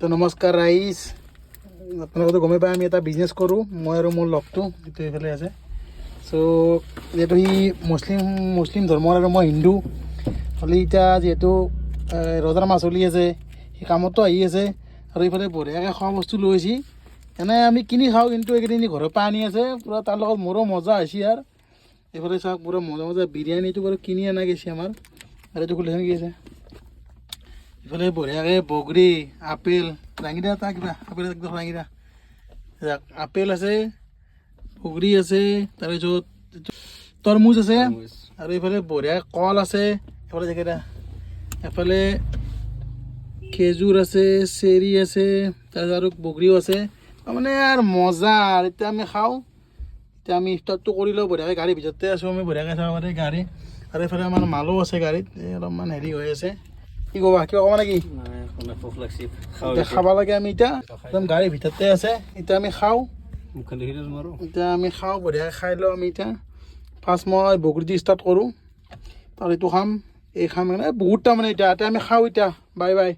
তো নমস্কাৰ ৰাইজ, আপোনালোকেতো গমেই পায় আমি এটা বিজনেছ কৰোঁ, মই আৰু মোৰ লগটো যিটো এইফালে আছে। চ' যিহেতু সি মুছলিম মুছলিম ধৰ্মৰ আৰু মই হিন্দু হ'লে, এতিয়া যিহেতু ৰোজাৰ মাহ চলি আছে, সি কামতো আহি আছে আৰু এইফালে বঢ়িয়াকৈ খোৱা বস্তু লৈ আহিছে। এনে আমি কিনি খাওঁ, কিন্তু এইকেইদিন সি ঘৰৰ পৰা আনি আছে পূৰা। তাৰ লগত মোৰো মজা হৈছে। আৰু এইফালে চাওক, পূৰা মজা মজা বিৰিয়ানীটো বাৰু কিনি অনা গৈছে আমাৰ। আৰু এইটো খুলিছে কি আছে ইফালে? বঢ়িয়াকৈ বগৰী, আপেল দাঙি দিয়া এটা, কিবা আপেল একদম দাঙি দিয়া। যাক, আপেল আছে, বগৰী আছে, তাৰপিছত তৰমুজ আছে আৰু এইফালে বঢ়িয়া কল আছে। এইফালে দেখি দিয়া, এফালে খেজুৰ আছে, চেৰি আছে, তাৰপিছত আৰু বগৰীও আছে। তাৰমানে আৰু মজা। আৰু এতিয়া আমি খাওঁ। এতিয়া আমি ইফতাৰটো কৰি লওঁ বঢ়িয়াকৈ। গাড়ীৰ ভিতৰতে আছোঁ আমি, বঢ়িয়াকৈ চাব পাৰি গাড়ী। আৰু এইফালে আমাৰ মালো আছে গাড়ীত। এই অলপমান হেৰি হৈ আছে। কি ক'বা? কিবা ক'বা নেকি? নাই, ভোক লাগছি। এতিয়া খাব লাগে আমি। এতিয়া একদম গাড়ীৰ ভিতৰতে আছে। এতিয়া আমি খাওঁ। মুখখন দেখি তোমাৰো। এতিয়া আমি খাওঁ, বঢ়িয়াকৈ খাই লওঁ আমি। এতিয়া ফাৰ্ষ্ট মই বগৰী দি ষ্টাৰ্ট কৰোঁ, তাৰ এইটো খাম, এই খাম, মানে বহুত তাৰমানে। এতিয়া এতিয়া আমি খাওঁ এতিয়া। Bye bye.